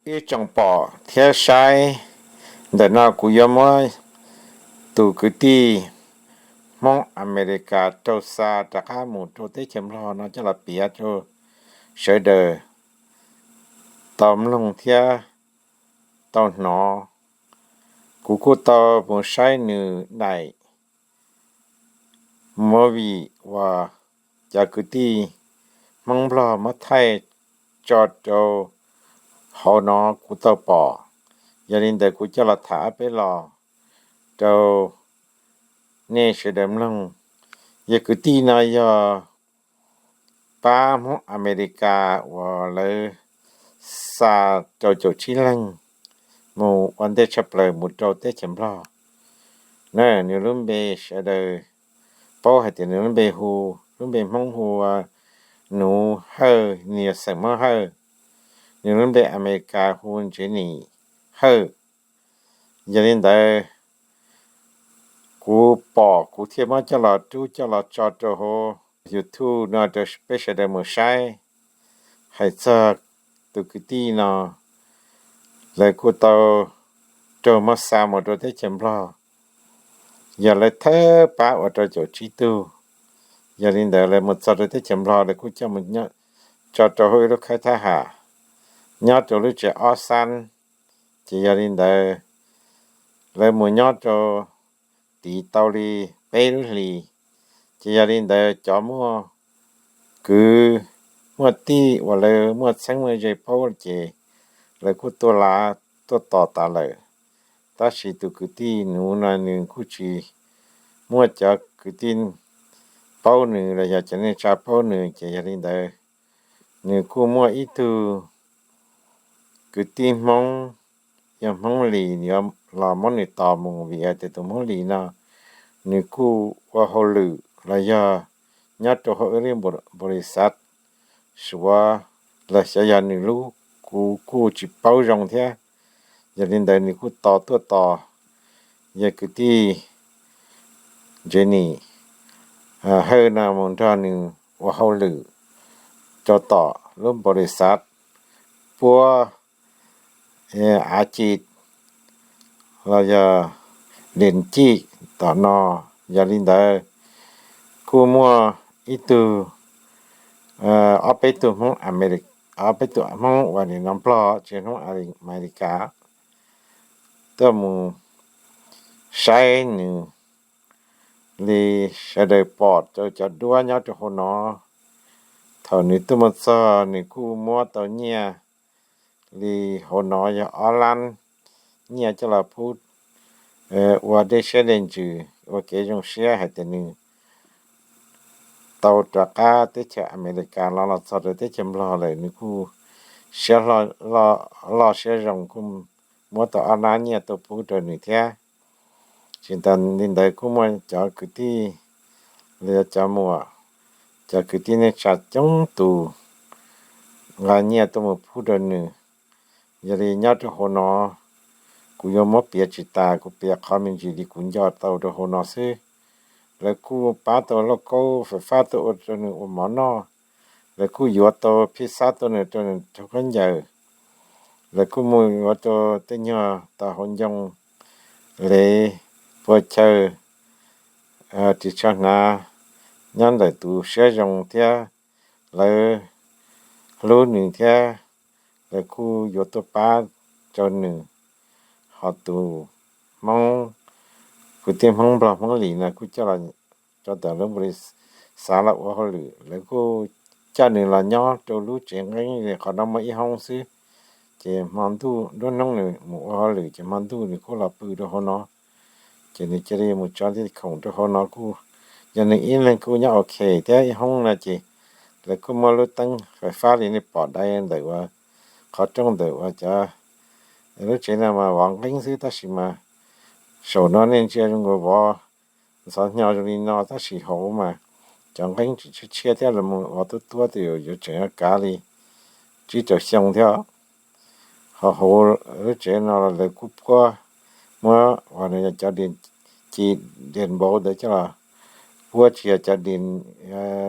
Ib tsoom pom thiab saib, ntawm no kuv yuav muab tus kwv tij Hmoob Amelikas raug xa rov qab mus rau teb chaws Nplog no coj los piav rau sawv daws tau mloog thiab tau hnov. Kuv kuj tau mus saib nws daim movie uas cov kwv tij Hmoob Nplog muab thaij tso rau hauv no kuv tau pom. Yog li ntawd kuv coj los tham ob peb los rau nej sawv daws mloog. Yog kwv tij no yog pab Hmoob Amelikas uas lawv xa rau caum tsib leeg mus ua ntej tshaj plaws mus rau teb chaws Nplog na. Nws lub npe sawv daws paub hais tias nws lub npe hu, lub npe Hmoob hu ua Nuv Hawj, nws yog xeem Hmoob Hawj. Nws lub npe Amelikas hu Jenny Hawj. Yog li ntawd, kuv pom kuv thiaj muab coj los rub coj los tso rau hauv YouTube no rau peb sawv daws mus saib. Hais txog tus kwv tij no, lawv kuj tau raug muab xa mus rau teb chaws Nplog. Yog lawv thawb pab ua rau caum tsib tug. Yog li ntawd lawv mus txog rau teb chaws Nplog lawv kuj coj mus tso rau hauv ib lub khawb thab ham nyob rau lub tsev ob xab. Ces yog li ntawd lawv mus nyob rau tid tau li peb lub hlis. Ces yog li ntawd cov muaj kwv muaj tij uas lawv muaj txheeb muaj ze paub ces lawv kuj tuaj lav tuaj tos tas lawm. Tab sis tus kwv tij Nuv no nws kuj tsis muaj cov kwv tij paub nws los yog cov neej tsa paub nws, ces yog li ntawd nws kuj muaj ib tug kwv tij Hmoob, yog Hmoob Lis, los muab nws tos mus vim hais tias tus Hmoob Lis no nws kuj ua hauj lwm los yog nyob rau hauv ib lub npaus lis xav Suav los xyov yog nws lub, kuv kuj tsis paub zoo thiab. Yog li ntawd nws kuj tos tuaj tos yog kwv tij Jenny Hawj no mus nrog nws ua hauj lwm rau tom lub npaus lis xav puab av ci los yog dees cij tom no. Yog li ntawd kuj muaj ib tug, ob peb tug Hmoob, ob peb tug Hmoob uas nim no Nplog tsis Hmoob Amelikas tuaj mus saib nws li. Sawv daws pom rau cov duab nyob rau hauv no. Thaum nws tuaj mus txog nws kuj muab tau nyiaj li hauv no yog ob lab nyiaj coj los pub ua dej siab dej ntsws ua kev zoo siab hais tias nws tau rov qab teb chaws Amelikas los los txog rau teb chaws Nplog lawm. Nws kuj siab loj siab zoo kuj muab tau ob lab nyiaj tuaj pub rau nws thiab. Tsis tas li ntawd kuj muaj cov kwv tij los yog cov muam, cov kwv tij neej tsa coob tus nqa nyiaj tuaj mus pub rau nws. Yog li nyob rau hauv no kuv yuav muab piav tsis tas, kuv piav qhov me ntsis li kuv nco tau rau hauv no xwb. Lawv kuj pab tau lauj kaub fais fab tuaj ua rau nws ua mov noj. Lawv kuj yuav tau phij xab tuaj nws rau nws rhaub khaub ncaws. Lawv kuj mus yuav tau tej nyuag tau hauv ncoo, lev, pua chaw, ris tsho hnav, nyob ntawm tus siab zoo thiab lawv hlub nws thiab lawv kuj yuav tuaj pab rau nws. Ho tus Hmoob, kwv tij Hmoob Nplog Hmoob Lis no kuj coj los rau tom lub npaus lis xav los ua hauj lwm. Lawv kuj coj nws los nyob rau lub tsev nqeeb li qhov no muaj ib hoob xwb. Ces hmo ntuj nruab hnub nws mus ua hauj lwm ces hmo ntuj nws kuj los pw rau hauv no. Ces nws cia li mus tso tej khoom rau hauv no kuj, yog nws ib leeg kuj nyob ok thiab. Ib hoob no ces lawv kuj muaj lub teeb fais fab li nej pom dai ntawm uas qhov rooj ntawm uas cov, lub tsev no mas vov nqeeb xwb tab sis mas saum no nej ntsia zoo nkaus vov ntxhov hnyo zoo li no tab sis hauv mas cov nqeeb tseem tshiab tshiab thiab los mus vov tuab tuab twb yuav tseem kav li tsib rau xyoo thiab. Ho hauv lub tsev no lawv kuj puab muab uas cov ci, dees npauv ntawd coj los puab tsis yog cov dees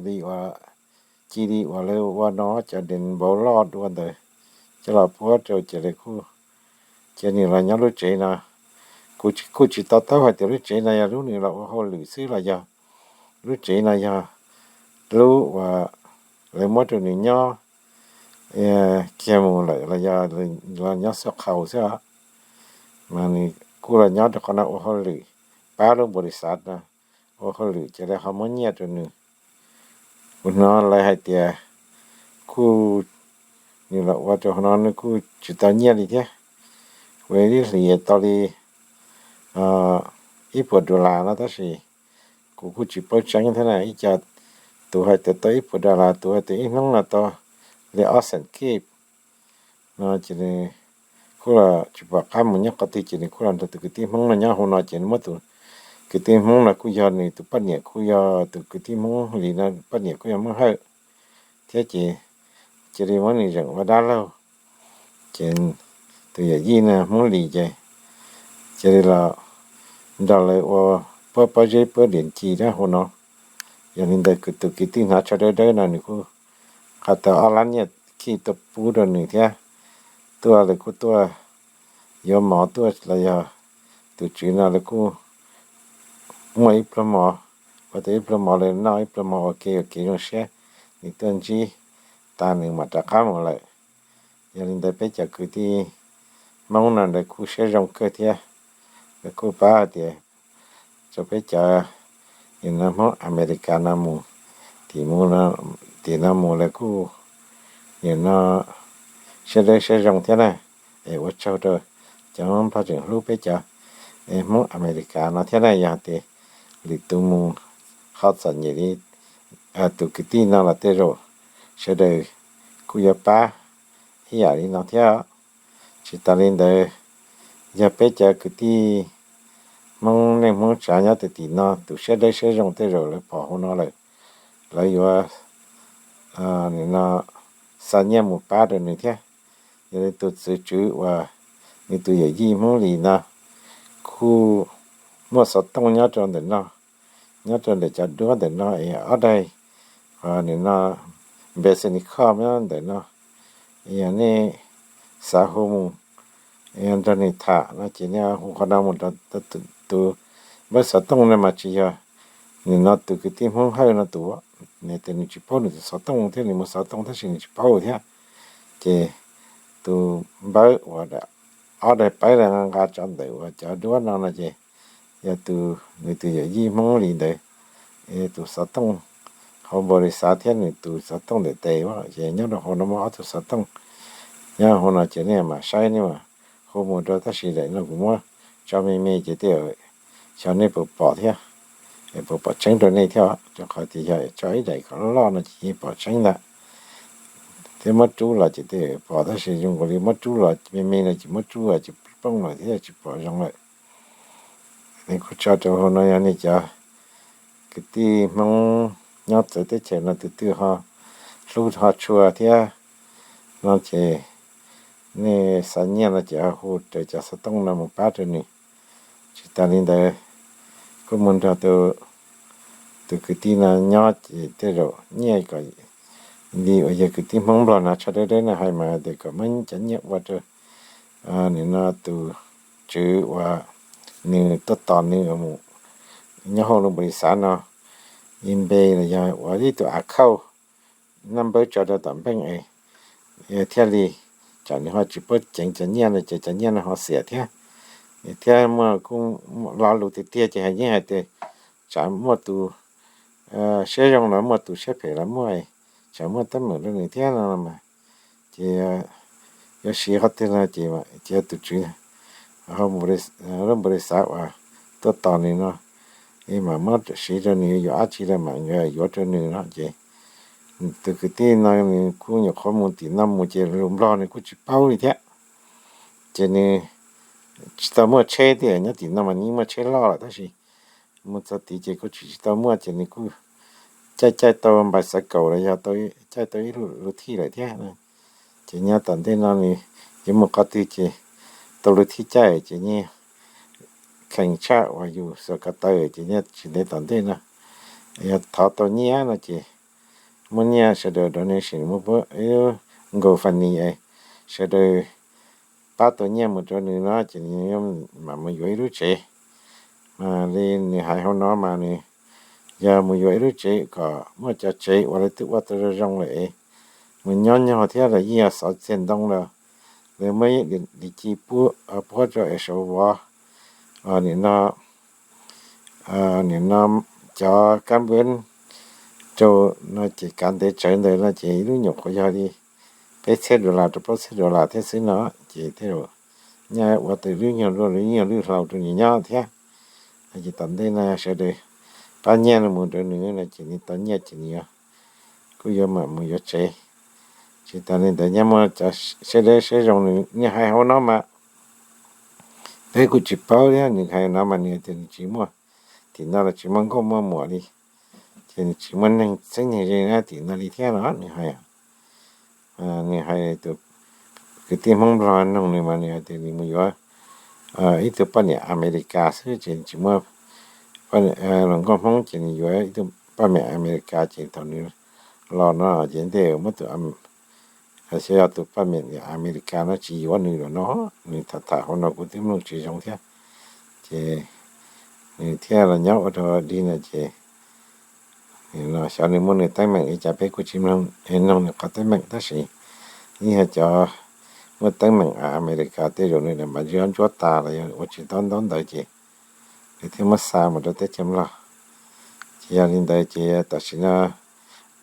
li uas ci li uas lawv ua no, cov dees npauv loj dua ntawd coj los puab rau ces lawv kuj cia nws los nyob lub tsev no. Kuv kuj tsis to taub hais tias lub tsev no yog lub nws los ua hauj lwm xwb los yog lub tsev no yog lub uas lawv muab rau nws nyob kiag mus lawm los yog los nyob xwb qhau xwb os. Mas nws kuj los nyob rau qhov no ua hauj lwm, pab lub npaus lis xav no ua hauj lwm ces lawv ho muab nyiaj rau nws. Kuv hnov lawv hais tias kuj nws los ua rau qhov no nws kuj tsis tau nyiaj li thiab. Kuv ib hlis tau li ib puas dollar no tab sis kuv kuj tsis paub tseeb thiab na. Ib co tus hais tias tau ib puas dollar, tus hais tias ib hnub no tau li ob xees kib no ces nws kuj los tsis pom qab mus nyob qhov twg ces nws kuj los nrog tus kwv tij Hmoob no nyob hauv no ces nws muab tus kwv tij Hmoob no kuj yog nws tus poj niam kuj yog tus kwv tij Hmoob li no, poj niam kuj yog Hmoob Hawj thiab ces cia li muab nws zeem ua dab laug. Ces tus yawm yij no Hmoob Lis ces cia li los nrog lawv ua puab pob zeb puab diam ncig dab hauv no. Yog li ntawd tus kwv tij hnav tsho dawb dawb no nws kuj qha tau ob lab nyiaj khij tuaj pub rau nws thiab. Tuaj lawv kuj tuaj yuav mov tuaj los yog tus tswv no lawv kuj muaj ib pluag mov, ua tau ib pluag mov lawv noj ib pluag mov ua ke ua kev zoo siab, nws tuaj ntsib tas nws mam rov qab mus lawm. Yog li ntawd peb cov kwv tij Hmoob no lawv kuj siab zoo kawg thiab, lawv kuj pab hais tias rau peb cov nim no Hmoob Amelikas no mus, tim mus, tim no mus lawv kuj nim no siab dawb siab zoo thiab na. Es ua tsaug rau cov Hmoob Nplog tseem hlub peb cov Hmoob Amelikas no thiab na. Yog tias lwm tus mus ho txom nyem li tus kwv tij no los tej zaum sawv daws kuj yuav pab ib yam li no thiab. Tsis tas li ntawd, yog peb cov kwv tij Hmoob neej Hmoob tsav nyob tim tim no tus siab dawb siab zoo tej zaum lawv pom hauv no lawm, lawv yuav nim no xa nyiaj mus pab rau nws thiab. Yog li tus tswv uas nws tus yawm yij Hmoob Lis no kuj muaj xov tooj nyob rau ntawm no, nyob rau ntawm cov duab ntawm no es ob daim nim no npe xes nis khoj nyob ntawm no. Yog nej xav hu mus nrog nws tham no ces nej hu qhov no mus rau tus npawb xov tooj no mas tsis yog nim no tus kwv tij Hmoob Hawj no tus, nws tias nws tsis paub nws tus xov tooj thiab, nws muaj xov tooj tab sis nws tsis paub thiab. Ces tus npawb uas ob daim pawb nqa tso ntawm uas cov duab no no ces yog tus, nws tus yawm yij Hmoob Lis ntawd tus xov tooj hauv npaus lis xav thiab nws tus xov tooj ntawm tes ces nyob rau hauv no muaj ob tug xov tooj nyob hauv no ces nej mam saib nej mam hu mus rau tab sis daim no kuv muab tso me me ces tej zaum xyov nej puas pom thiab, puas pom tseeb rau nej thiab rau qhov tias yog tso ib daim kom loj loj no ces yeej pom tseeb ntag. Thiab muab rub los ces tej zaum pom tab sis zoo nkaus li muab rub los me me no ces muab rub los ces pooj lawm thiab tsis pom zoo lawm. Kuv tso rau hauv no yog nej cov kwv tij Hmoob nyob txawv teb chaws no tus twg ho hlub ho tshua thiab no ces nej xav nyiaj no ces ho hu raws cov xov tooj no mus pab rau nws. Tsis tas li ntawd, kuj mus nrog tus kwv tij no nyob ces tej zaum nyiaj kom li uas yog kwv tij Hmoob Nplog no tsho dawb dawb no hais mas tias kom muab cov nyiaj ua rau nim no tus tswv uas nws tuaj tos nws mus nyob hauv lub npaus lis xav no, ib npe los yog ua ib tug a khauj naj npawb tso rau tom npeej thiaj li tsam nws ho tsis paub ceev cov nyiaj no ces cov nyiaj no ho xiam thiab. Thiab muaj kuj lo lus tiag tiag ces hais yeej hais tias tsam muaj tus siab zoo los muaj, tus siab phem los muaj, tsam muaj teeb meem rau nws thiab no mas ces yuav siv qhov twg no ces cia tus tswv lub npaus lis xav uas tuaj tos nws no es mam muab siv rau nws, yuav dab tsi los mam yuav rau nws no ces tus kwv tij no nws kuj nyuam qhuav mus tim no mus ces lus Nplog nws kuj tsis paub li thiab. Ces nws tsis tau muaj tsheb thiab, nyob tim no mas nws muaj tsheb loj lawm tab sis mus txog tid ces kuj tsis tsis tau muaj ces nws kuj caij caij tau npais xav kaum los yog caij tau ib lub thij lawm thiab. Ces nyob tom ntej no nws yuav mus qhov twg ces tau lub thij caij ces nyiaj kheev tshaj uas yus xav ko taw ces nyob tsis ntev tom ntej no yog thov tau nyiaj no ces muab nyiaj sawv daws donation, muab pub GoFundMe, sawv daws pab tau nyiaj mus rau nws no ces nws mam mus yuav ib lub tsev. Mas li nws hais hauv no mas nws yog mus yuav ib lub tsev kom muaj cov tsev uas lawv twb ua tau zoo zoo lawm, mus nyob nyog thiab los yeej yog xov txiag ntoo los lawv muab ib dim ci puab rau es saum vov nim no, nim no cov kab npab rau no ces kav ntev tsawv ntawd no ces ib lub nyuam qhuav yog li peb txhiab dollar rau plaub txhiab dollar thiab xwb no ces tej zaum nyaj ua tau lub nyuag luaj lub nyuag lwj hlau rau nws nyob thiab. Ces tom ntej no sawv daws pab nyiaj no mus rau nws no ces nws tau nyiaj ces nws kuj yuav mam mus yuav tsev. Tsis tas li ntawd nyob muaj cov siab dawb siab zoo nws hais hauv no mas peb kuj tsis paub thiab, nws hais no mas nws tias nws tsis muaj, tim no los tsis muaj nkauj muaj muam li, ces nws tsis muaj neeg txheeb neeg ze na tim no li thiab no nws hais. Nws hais tus kwv tij Hmoob Nplog noog nws mas nws hais tias nws mus yuav ib tug poj niam Amelikas xwb ces tsis muaj hluas nkauj Hmoob ces nws yuav ib tug poj niam Amelikas ces thaum nws los no ces ntej muab tus, xyov yog tus poj niam Amelikas no tsis yuav nws lawm no, nws tham tham hauv no kuv twb mloog tsis zoo thiab. Ces nws thiaj los nyob ua rau dig no ces xyov nws muaj nws teeb meem li cas peb kuj tsis mloog, noog nws qhov teeb meem tab sis ib yog cov muaj teeb meem Amelikas tej zaum nws mam ntsuab ntsuab tas los yog ua tsis tau ntaub ntawv ces nws thiaj muab xa mus rau teb chaws Nplog. Ces yog li ntawd ces tam sim no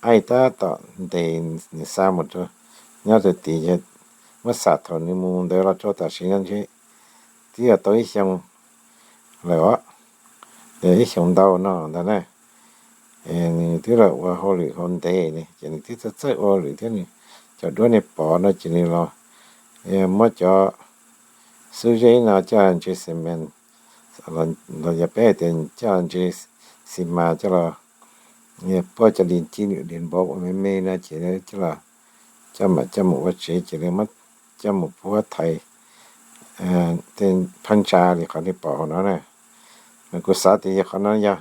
aib tab tom ntes nws xa mus rau nyob rau tid, muab xam thaum nws mus ntawd los rau tam sim no ntshe twb yog tau ib xyoo lawm os, ib xyoo ntau no ntag na. Nws twb los ua hauj lwm hauv ntev ne ces nws twb txawj txawj ua hauj lwm thiab nws cov duab nej pom no ces nws los muab cov xub zeb no coj ntse xi mas, los yog peb hais tias coj ntse xi mas coj los puab cov li ci li npav ua me me no ces coj los, coj mam coj mus ua tsev ces lawv muab coj mus puab thaiv tej phab ntsa li qhov nej pom hauv no na. Mas kuv xav tias yog qhov no yog,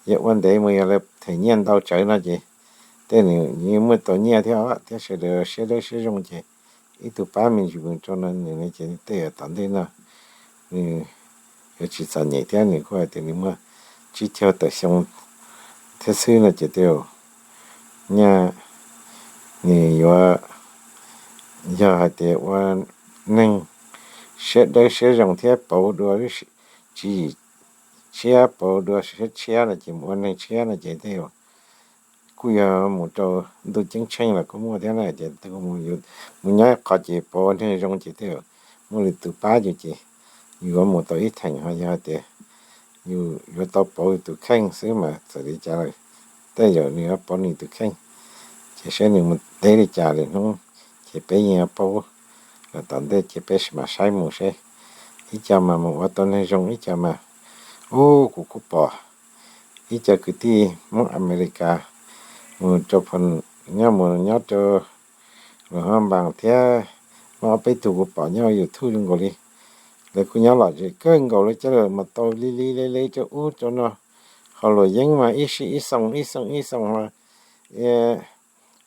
yog ua ntev mus yog lawv them nyiaj ntau tsawv no ces tej nws yeej muaj tau nyiaj thiab os, thiab sawv daws siab dawb siab zoo ces ib tug pab me ntsis mus rau no nws ces tej tom ntej no nws yuav tsis txom nyem thiab nws kuj hais tias nws muaj tsib caug tawm xyoo thiab xwb no ces tej zaum nyaj nws yuav yog hais tias ua neeg siab dawb siab zoo thiab pauv dua tswv yim tshiab, pauv dua siab tshiab no ces mus ua neeg tshiab no ces tej zaum kuj yog mus rau ntuj ceeb tsheej los kuj muaj thiab na ces mus nyob ib qho ces pauv ua neeg zoo ces tej zaum muaj lwm tus pab yus ces yus yuav mus tau ib theem ho yog hais tias yus yuav tau pauv yus tus kheej xwb mas txawm li cas lawm tej zaum nws yuav pauv nws tus kheej. Ces saib nws mus ntev li cas lwm hnub ces peb yeej yuav paub lawm tom ntej ces peb mam saib mus seb ib co mas mus ua tau neeg zoo ib co mas. Ub, kuv kuj pom ib co kwv tij Hmoob Amelikas mus rau pha nyob mus nyob rau Luam Haj Npas thiab muaj ob peb tug kuv pom nyob YouTube zoo nkaus li. Lawv kuj nyob lom zem kawg nkaus li, coj lawv mas tau li li le le rau ub rau no. Ho luam yeeb mas ib sij ib xoo ib xoo ib xoo ho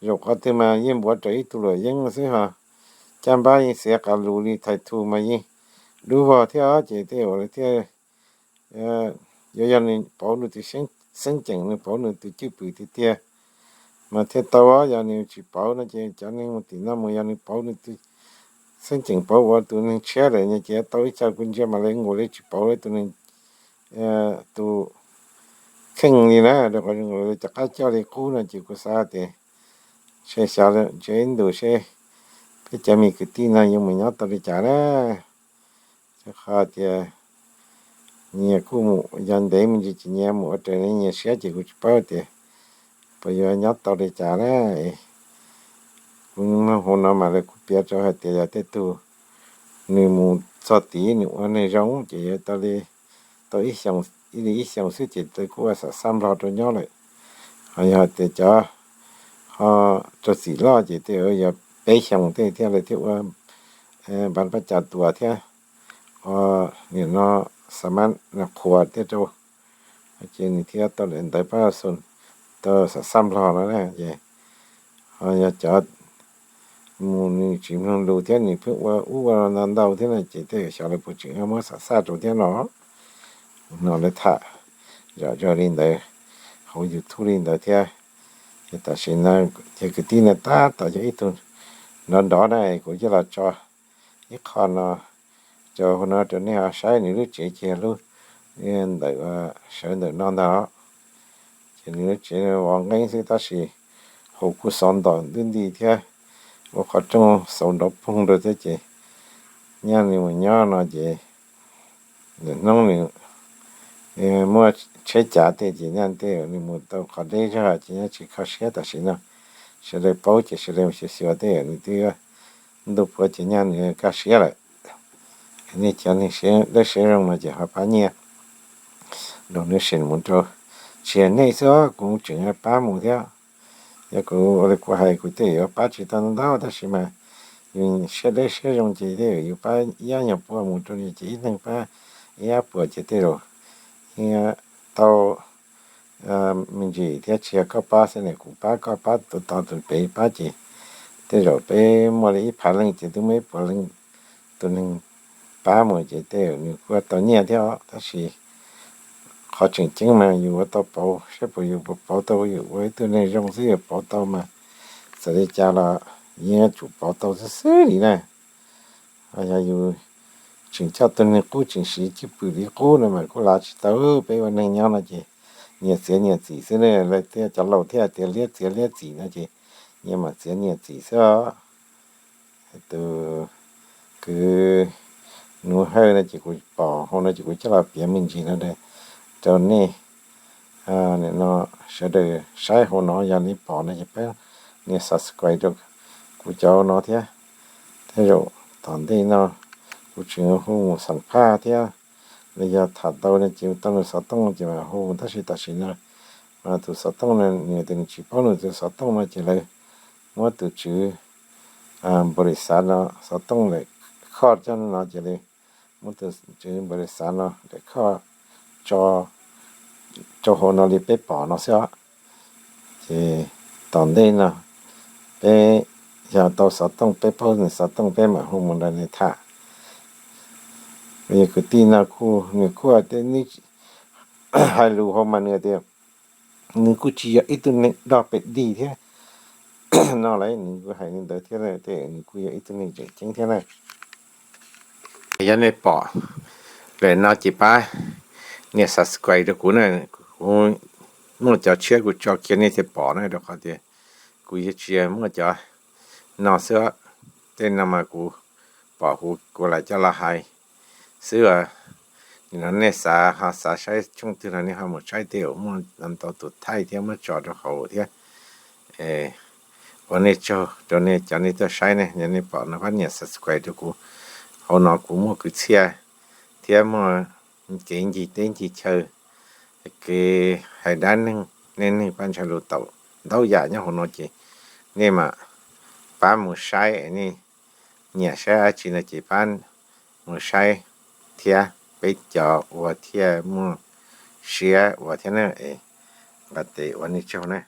zaum qhov twg mas yeej npuav rawv ib tug luam yeeb xwb ho caj npab yeej xiav qas lus li thais thu mas yeej dub vog thiab ces tej zaum lawv thiaj yuav yog nws pauv nws tus xeeb ceem, nws pauv nws tus cwj pwm tiag tiag mas thiaj tau. Yog nws tsis pauv no ces cov neeg mus tim no mus yog nws pauv nws tus xeeb ceem pauv ua tus neeg tshiab lawm ces tau ib co kuv ntsia mas lawv nkaus li tsis pauv lawv tus neeg tus kheej li na, rau qhov zoo nkaus li cov qab coj li qub no ces kuv xav tias ntshe xyov ntshe ib ntus seb peb cov me kwv tij no yuav mus nyob tau li cas na. Rau qhov tias nyias kuj mus yog ntev me ntsis ces nyias mus ua raws nyias siab ces kuv tsis paub tias puas yuav nyob tau li cas na. Kuv mloog hauv no mas lawv kuj piav rau hais tias yog tej tug nws mus txog tid nws ua neeg zoo ces yuav tau li, tau ib xyoos, ib li ib xyoos xwb ces lawv kuj ua xam xaj nplog rau nyob lawm. Ho yog hais tias cov ho rau txim loj ces tej yog peb xyoos tej thiaj li thiaj ua npaj pab cas tuas thiab, nim no xa mab qhuas thiab rau, ces nws thiaj tau daim ntawv pab xu tau xam xaj nplog no na. Ces ho yog cov mus nws tsis mloog lus thiab nws pheej ua ub ua no ntau ntau thiab no ces tej zaum xyov lawv puas tseem muab xam xaj rau thiab no. No lawv tham zom zaws li ntawd hauv YouTube li ntawd thiab. Ces tam sim no ces kwv tij no tab tom yog ib tug nrov nrov na, kuv coj los tso ib qho no rau hauv no rau nej ho saib. Nws lub tsev ces yog lub ntawm sawv ntawm no ntag os. Ces nws lub tsev vov nqeeb xwb tab sis hauv kuj xov ntom ntub nti thiab, ua qhov rooj xauv nrov poog rau thiab ces nyaj nws mus nyob no ces nws hnub nws muaj tsheb cav tej ces nyaj tej nws mus tau qhov deb zog ces nyaj tsis kho siab tam sim no. Sawv daws paub ces sawv daws mus xyuas xyuas tej nws twb ntuj puav ces nyaj nws kaj siab lawm. Nej cov neeg siab dawb siab zoo no ces ho pab nyiaj donation mus rau, tsis yog nej xwb, kuv tseem pab mus thiab. Yog kuv ua li kuv hais kuv tej yuav pab tsis tau ntau tab sis mas yus siab dawb siab zoo ces tej zaum yus pab ib nyuag puas mus rau ces ib leeg pab ib puas ces tej zaum tau me ntsis thiab. Tsis yog koj pab xwb ne, kuv pab koj pab tus tod tus pem pab ces tej zaum peb muaj li ib phav leej ces twb muaj ib puas leej tus neeg pab mus ces tej zaum nws kuj tau nyiaj thiab os. Tab sis qhov tseem ceeb mas yus ua tau pauv saib puas yus puas pauv tau, yus ua ib tug neeg zoo xwb yus pauv tau mas txawm li cas los yeej yuav tsum pauv tau xwb xwb li na. Yog yus tseem coj tus neeg qub tseem siv cwj pwm li qub no mas kuj lav tsis tau. Peb ua neeg nyob no ces nyias txiav nyias txim xwb ne. Lawv thiaj cov laus thiaj tias liab txiav liab txim no ces nyias mam txiav nyias txim xwb os. Tus kwv Nuv Hawj no ces kuv pom hauv no ces kuv coj los piav me ntsis no rau nej no sawv daws saib hauv no. Yog nej pom no ces pab nias subscribe rau kuv cov no thiab. Tej zaum tom ntej no kuv tseem hu mus xam phaj thiab los yog tham tau no ces tau nws xov tooj ces mam hu mus tab sis tam sim no mas tus xov tooj no nws tias nws tsis paub nws tus xov tooj no ces lawv muab tus tswv npaum li xav no xov tooj lawm khoj coj no ces lawv muab tus tswv npaum li xav no lawm khoj tso rau hauv no li peb pom no xwb os. Ces tom ntej no peb yog tau xov tooj, peb paub nws xov tooj peb mam hu mus nrog nws tham. Yog kwv tij no kuj nws kuj hais lus hauv mas nws tias nws kuj tsis yog ib tug neeg dog pem dig thiab no lauj. Nws kuj hais li ntawd thiab, nws kuj yog ib tug neeg tseem ceeb thiab na. Yog nej pom lawm no ces pab nias subscribe rau kuv na. Kuv muaj cov tshiab kuv tso kiag nej thiaj pom na, rau qhov tias kuv yeej tsis muaj cov no xwb. Tej no mas kuv pom kuv kuv lam coj los hais xwb os. Nim no nej xav ho xav saib tshooj twg los nej ho mus saib, tej zaum muaj ntau tus thaij thiab muab tso rau hauv thiab. Ua nej tsaug rau nej cov nej tuaj saib ne, yog nej pom no pab nias subscribe rau kuv. Hauv no kuv muaj kwv txhiaj thiab muaj kev ncig teb ncig chaw, kev hais dab neeg, neej neeg paj ntshai lus taum ntau yam nyob hauv no ces nej mam pab mus saib, nej nyiam saib dab tsi no ces pab mus saib thiab, peb cov ua thiaj muaj siab ua thiab na. Nqa tes ua nej tsaug na.